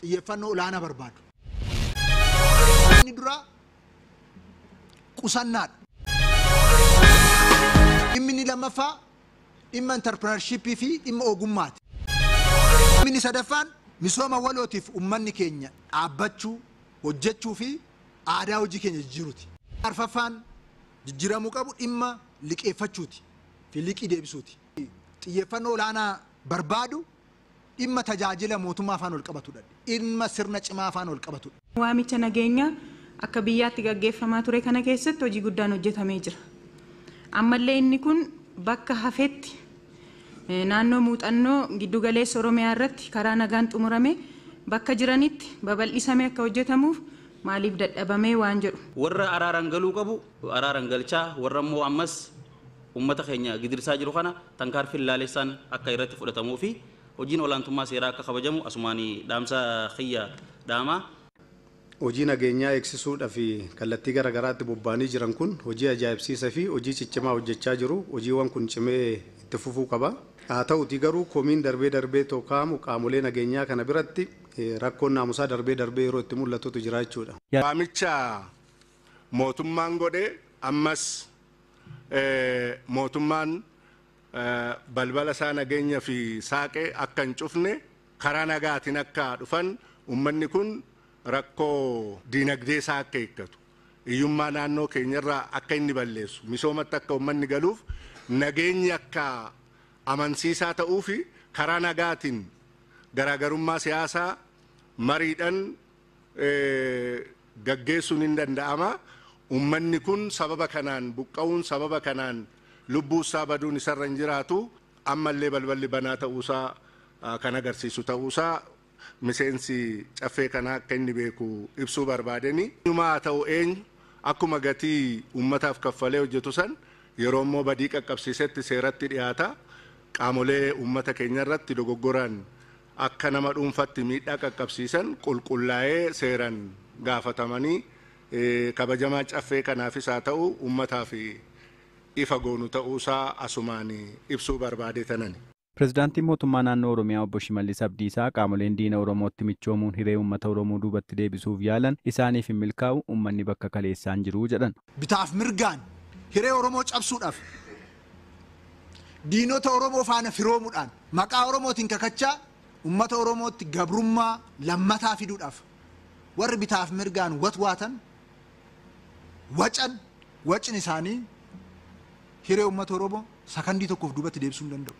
Xiyyeeffannoo olaanaa barbaadu. Inni dura qusannaadha. Dhimmi inni lammaffaa dhimma entrepreneurshipii fi dhimma ogummaati. Dhimmi inni sadaffaan misooma walootiif uummanni keenya dhaabbachuu, hojjechuu fi aadaa hojii keenya jijjiiruuti. Arfaffaan jijjiiramuu qabu dhimma liqeeffachuuti fi liqii deebisuuti. Xiyyeeffannoo olaanaa barbaadu dhimma tajaajila mootummaa afaan ol qabatudha. Dhimma sirna cimaa afaan ol qabatudha. Waamicha nageenyaa akka biyyaatti gaggeeffamaa ture kana keessatti hojii guddaan hojjetamee jira. Ammallee inni kun bakka hafetti naannoo muuxannoo giddugaleessa Oromiyaa irratti karaa nagaan xumurame bakka jiranitti babal'isamee akka hojjetamuuf maaliif dadhabamee waan jedhu. Warra araaraan galuu qabu araaraan galchaa, warra immoo ammas uummata keenya gidirsaa jiru kana tankaarfiin laalessaan akka irratti fudhatamuu fi hojiin olaantummaa seeraa akka kabajamu asumaanii dhaamsa xiyya dhaamaa. Hojii nageenyaa eegsisuudhaa fi kallattii garaagaraatti bobba'anii jiran kun hojii ajaa'ibsiisaa fi hojii ciccimaa hojjechaa jiru. Hojiiwwan kun cimee itti fufuu qaba. Haa ta'utii garuu komiin darbee darbee tookaamu qaamolee nageenyaa kana biratti rakkoon naamusaa darbee darbee yeroo itti mul'atutu jira jechuudha. Waamicha mootummaan godhe ammas mootummaan balbala isaa nageenya fi saaqee akka hin cufne karaa nagaatiin akka dhufan uummanni kun rakkoo diinagdee isaa akka eeggatu hiyyummaa naannoo keenyarraa akka inni balleessu misoomatti akka uummanni galuuf nageenyi akka amansiisaa ta'uu fi karaa nagaatiin garaagarummaa siyaasaa mariidhaan gaggeessuun hin danda'ama. Uummanni kun sababa kanaan buqqa'uun sababa kanaan lubbuu isaa baduun isarra hin jiraatu ammallee balballi banaa ta'uusaa kan agarsiisu ta'uusaa miseensi caffee kanaa akka inni beeku ibsuu barbaadeni. Eenyumaa ta'u eenyu akkuma gatii uummataaf kaffalee hojjetu san yeroo immoo badii qaqqabsiisetti seeratti dhiyaata. Qaamolee uummata keenya irratti dogoggoraan akka nama dhuunfatti miidhaa qaqqabsiisan qulqullaa'ee seeraan gaafatamanii kabajamaa caffee kanaafis haa ta'u uummataaf ifa goonu ta'uusaa asumaan ibsuu barbaade tanani. Pireezidaantiin mootummaa naannoo Oromiyaa obbo Shimallis Abdiisaa qaamoleen diina Oromootti michoomuun hiree uummata Oromoo duubatti deebisuuf yaalan isaaniif hin milkaa'u uummanni bakka kaleessaan jiru jedhan. Bitaaf mirgaan hiree Oromoo cabsuudhaaf diinota Oromoo faana firoomuudhaan maqaa Oromootiin kakachaa uummata Oromootti gabrummaa lammataa fiduudhaaf warri bitaaf mirgaan watwaatan wacan wacin isaanii hiree uummata Oromoo sakandii tokkoof duubatti deebisuu hin danda'u.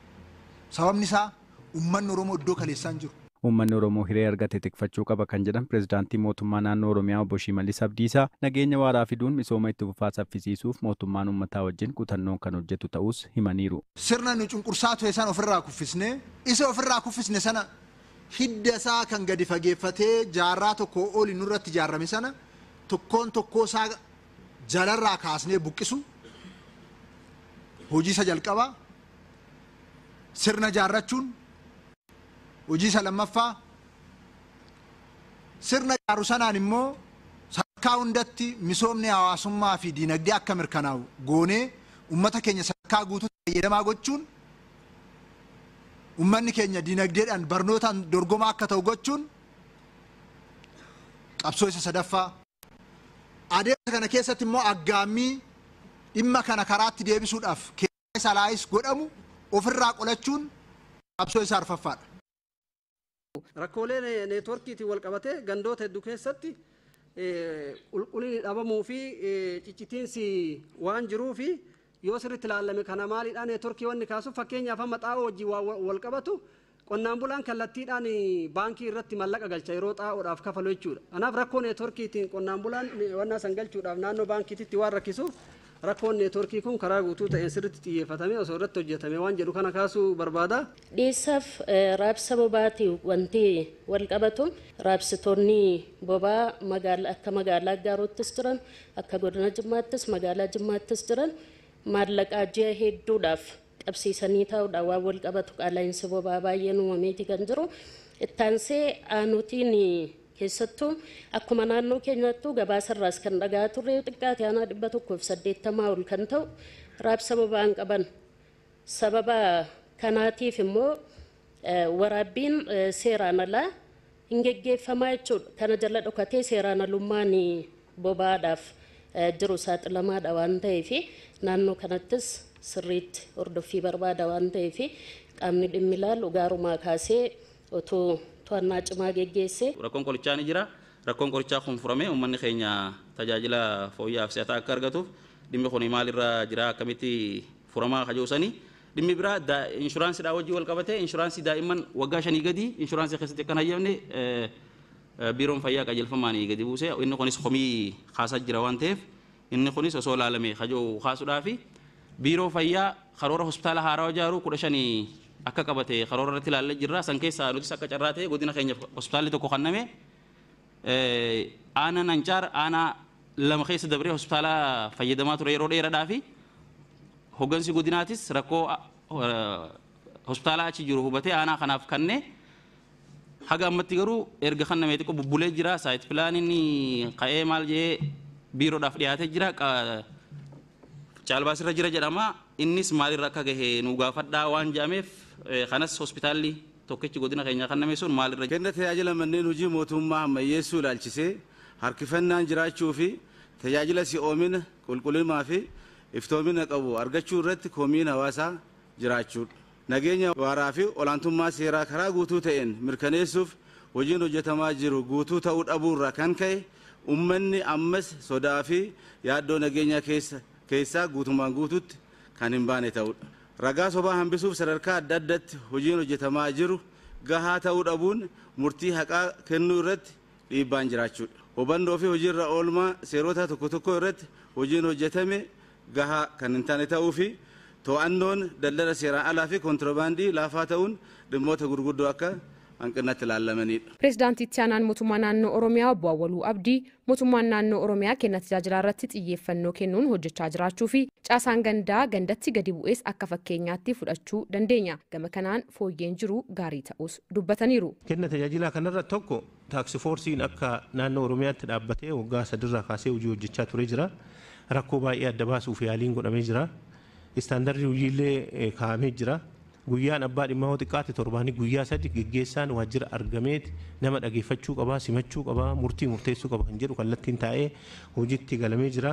Sababni isaa uummanni Oromoo iddoo kaleessaan jiru. Uummanni Oromoo hiree argate tikfachuu qaba kan jedhan pireezidaantii mootummaa naannoo Oromiyaa obbo Shimallis Abdiisaa nageenya waaraa fiduun misooma itti fufaa saffisiisuuf mootummaan uummataa wajjin kutannoon kan hojjetu ta'us himaniiru. Sirna nu cunqursaa ture sana ofirraa kuffisnee isa ofirraa kuffisne sana hidda isaa kan gadi fageeffatee jaarraa tokko oli nurratti ijaarame sana tokkoon tokkoo isaa jalarraa kaasnee buqqisu hojii isa jalqabaa sirna jaarrachuun hojii isa lammaffaa sirna jaaru sanaan immoo sadarkaa hundatti misoomni hawaasummaa fi diinagdee akka mirkanaa'u goonee uummata keenya sadarkaa guutuutti fayyadamaa gochuun uummanni keenya diinagdeedhaan barnootaan dorgomaa akka ta'u gochuun qabsoo isa sadaffaa. Adeemsa kana keessatti immoo aggaammii dhimma kana karaatti deebisuudhaaf keessa alaayis godhamu ofirraa qolachuun qabsoo isa arfaffaadha. Rakkoolee neetworkiitiin wal qabatee gandoota hedduu keessatti qulqullinni dhabamuu fi ciccitiinsi waan jiruu fi yoo sirriitti ilaalame kana maalidha neetworkii wanni kaasuuf fakkeenyaaf amma xaa'oo wajjin wal qabatu qonnaan bulaan kallattiidhaan baankii irratti mallaqa galcha yeroo xaa'oodhaaf kafalu jechuudha. Kanaaf rakkoo neetworkiitiin qonnaan bulaan wannaa san galchuudhaaf naannoo baankiitti waan rakkisuuf rakkoon neetworkii kun karaa guutuu ta'een sirriitti xiyyeeffatamee osoo irratti hojjetame waan jedhu kana kaasuu barbaada. Dhiyeessaaf raabsa boba'aatii wanti wal qabatu raabsitoonni boba'aa magaalaa akka magaalaa Gaaroottis jiran akka godina Jimmaattis magaalaa Jimmaattis jiran maallaqaa ji'a hedduudhaaf qabsiisanii taa'uudhaan waan wal qabatu qaala'insi boba'aa baay'een uumameeti kan jiru. Ittaansee aanutiin keessattuu akkuma naannoo keenyattuu gabaasarraas kan dhagaa turre xiqqaate aanaa 180 ol kan ta'u raabsa boba'aan qaban. Sababa kanaatiif immoo waraabbiin seeraan alaa hin geggeeffamaa jechuudha. Kana jala dhokatee seeraan alummaan boba'aadhaaf jiru saaxilamaadha waan ta'eef naannoo kanattis sirriitti hordoffii barbaada waan ta'eef qaamni dhimmi ilaalu gaarumaa kaasee otoo to'annaa cimaa geggeesse. Rakkoon qorichaa ni jira. Rakkoon qorichaa kun furamee uummanni keenya tajaajila fooyya'aaf si'ataa akka argatuuf dhimmi kun maalirra jira akkamitti furamaa kajoosanii. Dhimmi biraa inshuraansiidhaa wajjin wal qabatee inshuraansii daa'imman waggaa 5 gadi inshuraansii keessatti kan hayyamne biiroon fayyaa qajeelfamaan gadi buuse inni kunis komii kaasaa jira waan ta'eef inni kunis osoo ilaalame kajoo kaasuudhaafi biiroo fayyaa karoora hospitaala haaraa ijaaruu 15 akka qabate karoora irratti ilaallee jirra. San keessaa nutis akka carraa ta'e godina keenyaaf hospitaalli tokko kenname aanaa Nancaar aanaa 2 keessa dabree hospitaala fayyadamaa ture yeroo dheeraadhaa fi hoggansi godinaatis rakkoo hospitaala achi jiru hubatee aanaa kanaaf kenne haga ammatti garuu erga kennamee xiqqoo bubbulee jira. Saayit pilaaniin ka'ee maal jedhee biiroodhaaf dhiyaatee jira. Caalbaasirra jira jedhama. Innis maalirra akka gahe nu gaafadhaa waan jedhameef kanas hospitaalli tokkichi godina keenya kenname sun maalirra. Kenna tajaajila manneen hojii mootummaa ammayyeessuu ilaalchisee harkifannaan jiraachuu fi tajaajila si'oomina qulqullinaa fi iftoomina qabu argachuu irratti komiin hawaasaa jiraachuudha. Nageenya waaraa fi olaantummaa seeraa karaa guutuu ta'een mirkaneessuuf hojiin hojjetamaa jiru guutuu ta'uu dhabuurraa kan ka'e uummanni ammas sodaa fi yaaddoo nageenya keessaa guutumaan guutuutti kan hin baane ta'uudha. Ragaa sobaa hambisuuf sadarkaa adda addaatti hojiin hojjetamaa jiru gahaa ta'uu dhabuun murtii haqaa kennuu irratti dhiibbaan jiraachuudha. Hubannoo fi hojiirra oolmaa seerota tokko tokko irratti hojiin hojjetame gahaa kan hin taane ta'uu fi to'annoon daldala seeraan alaa fi kontiroobaandii laafaa ta'uun dhimmoota gurguddoo akka hanqinatti ilaalamanidha. Pireezidaantii itti aanaan mootummaa naannoo Oromiyaa obbo Awwaluu Abdii mootummaan naannoo Oromiyaa kenna tajaajilaa irratti xiyyeeffannoo kennuun hojjechaa jiraachuu fi caasaan gandaa gandatti gadi bu'ees akka fakkeenyaatti fudhachuu dandeenya. Gama kanaan fooyyeen jiru gaarii ta'us dubbataniiru. Kenna tajaajilaa kanarra tokko taaksi foorsiin akka naannoo Oromiyaatti dhaabbatee waggaa 3 kaasee hojii hojjechaa ture jira. Rakkoo baay'ee adda baasuuf yaaliin godhamee jira. Istaandardi hojiillee kaa'amee jira. Guyyaan abbaa dhimmaa hoo xiqqaate torbaanii guyyaa 3 geggeessaan waajjira argameet nama dhageeffachuu qabaa, simachuu qabaa, murtii murteessuu qaba kan jedhu kallattiin taa'ee hojiitti galamee jira.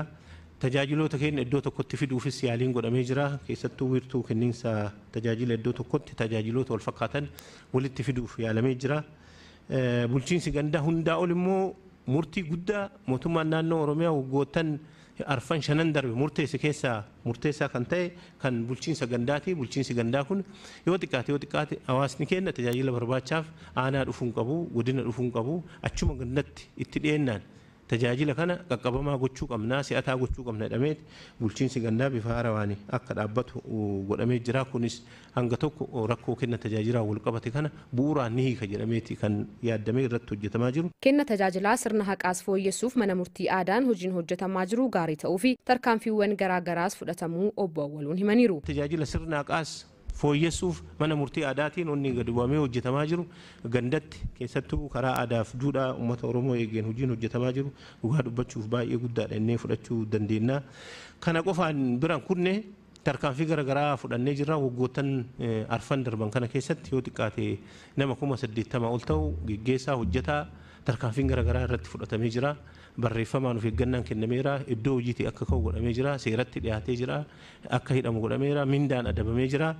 Tajaajiloota keenya iddoo tokkotti fiduufis yaaliin godhamee jira. Keessattuu wiirtuu kenniinsa tajaajila iddoo tokkotti tajaajiloota wal fakkaatan walitti fiduuf yaalamee jira. Bulchiinsi gandaa hundaa ol immoo murtii guddaa mootummaan naannoo Oromiyaa waggoottan arfan shanan darbe murteesse keessaa murteessaa kan ta'e kan bulchiinsa gandaati. Bulchiinsi gandaa kun yoo xiqqaate hawaasni keenya tajaajila barbaachaaf aanaa dhufuu qabu, godina dhufuu qabu, achuma gandatti itti dhiyeennaan tajaajila kana qaqqabamaa gochuu qabnaa, si'ataa gochuu qabna jedhameet bulchiinsi gandaa bifa haarawaan akka dhaabbatu godhamee jira. Kunis hanga tokko rakkoo kenna tajaajilaa wal qabate kana bu'uuraan ni hiika jedhameeti kan yaaddamee irratti hojjetamaa jiru. Kenna tajaajilaa sirna haqaas fooyyessuuf mana murtii aadaan hojiin hojjetamaa jiru gaarii ta'uu fi tarkaanfiiwwan garaagaraas fudhatamuu obbo Awwaluun himaniiru. Tajaajila sirna haqaas fooyyessuuf mana murtii aadaatiin wanni gadi bu'amee hojjetamaa jiru gandatti keessattuu karaa aadaaf duudhaa uummata Oromoo eegeen hojiin hojjetamaa jiru dhugaa dubbachuuf baay'ee guddaadha innee fudhachuu dandeenya. Kana qofaan biraan kunne tarkaanfii garaagaraa fudhannee jirra. Waggoottan arfan darban kana keessatti yoo xiqqaate nama 80,000 ol ta'u geggeessaa hojjetaa tarkaanfiin garaagaraa irratti fudhatamee jira. Barreeffamaan of eeggannaan kennameera. Iddoo hojiitii akka ka'u godhamee jira. Seeratti dhiyaatee jira. Akka hidhamu godhameera. Mindaan adabamee jira.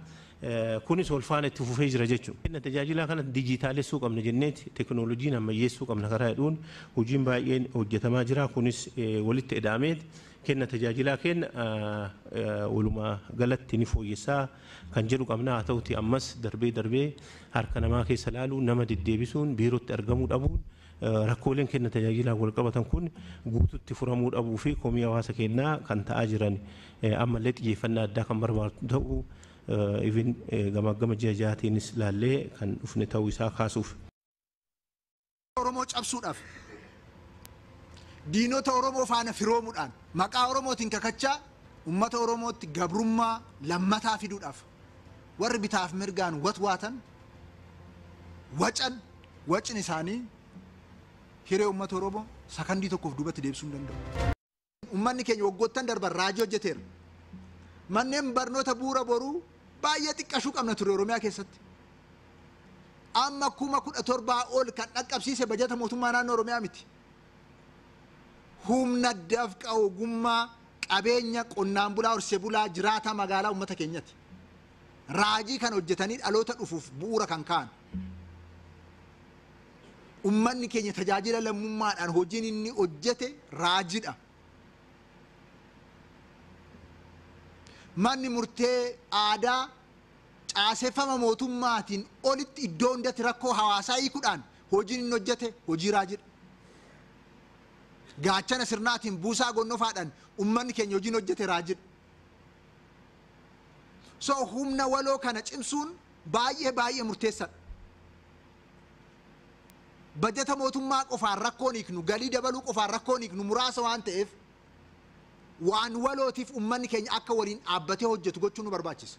Kunis wal faana itti fufee jira jechuudha. Kenna tajaajilaa kana dijitaalessuu qabna jenneeti teekinooloojiin ammayyeessuu qabna karaa jedhuun hojiin baay'een hojjetamaa jira. Kunis walitti ida'ameet kenna tajaajilaa kenna walumaa galatti ni fooyyessaa kan jedhu qabna. Haa ta'uti ammas darbee darbee harka namaa keessa laaluun nama deddeebisuun biirootti argamuu dhabuun rakkooleen kenna tajaajilaa wal qabatan kun guututti furamuu dhabuu fi komii hawaasa keenyaa kan ta'aa jiran ammallee xiyyeeffannaa addaa kan barbaadu ta'uu even gama ji'a ja'aatiinis laallee kan dhufne ta'uu isaa kaasuuf. Oromoo cabsuudhaaf diinota Oromoo faana firoomuudhaan maqaa Oromootiin kakachaa uummata Oromootti gabrummaa lammataa fiduudhaaf warri bitaaf mirgaan watwaatan wacan wacin isaanii hiree uummata Oromoo sakandii tokkoof duubatti deebisuu hin danda'u. Uummanni keenya waggoottan darban raajii hojjeteera. Manneen barnoota bu'uura boruu baay'ee xiqqashuu qabna ture Oromiyaa keessatti. Amma 17,000 ol kan dhaqqabsiise bajata mootummaa naannoo Oromiyaa miti. Humna dafqa ogummaa qabeenya qonnaan bulaa horsee bulaa jiraataa magaalaa uummata keenyati. Raajii kan hojjetanii dhaloota dhufuuf bu'uura kan ka'an. Uummanni keenya tajaajila lammummaadhaan hojiin inni hojjete raajiidha. Manni murtee aadaa caaseffama mootummaatiin olitti iddoo hundatti rakkoo hawaasaa hiikuudhaan hojiin inni hojjete hojii raajiidha. Gaachana sirnaatiin buusaa gonnofaadhaan uummanni keenya hojiin hojjete raajiidha. So humna waloo kana cimsuun baay'ee baay'ee murteessaadha. Bajata mootummaa qofaan rakkoon hiiknu galii dabaluu qofaan rakkoon hiiknu muraasa waan ta'eef waan walootiif uummanni keenya akka waliin dhaabbatee hojjetu gochuun nu barbaachisa.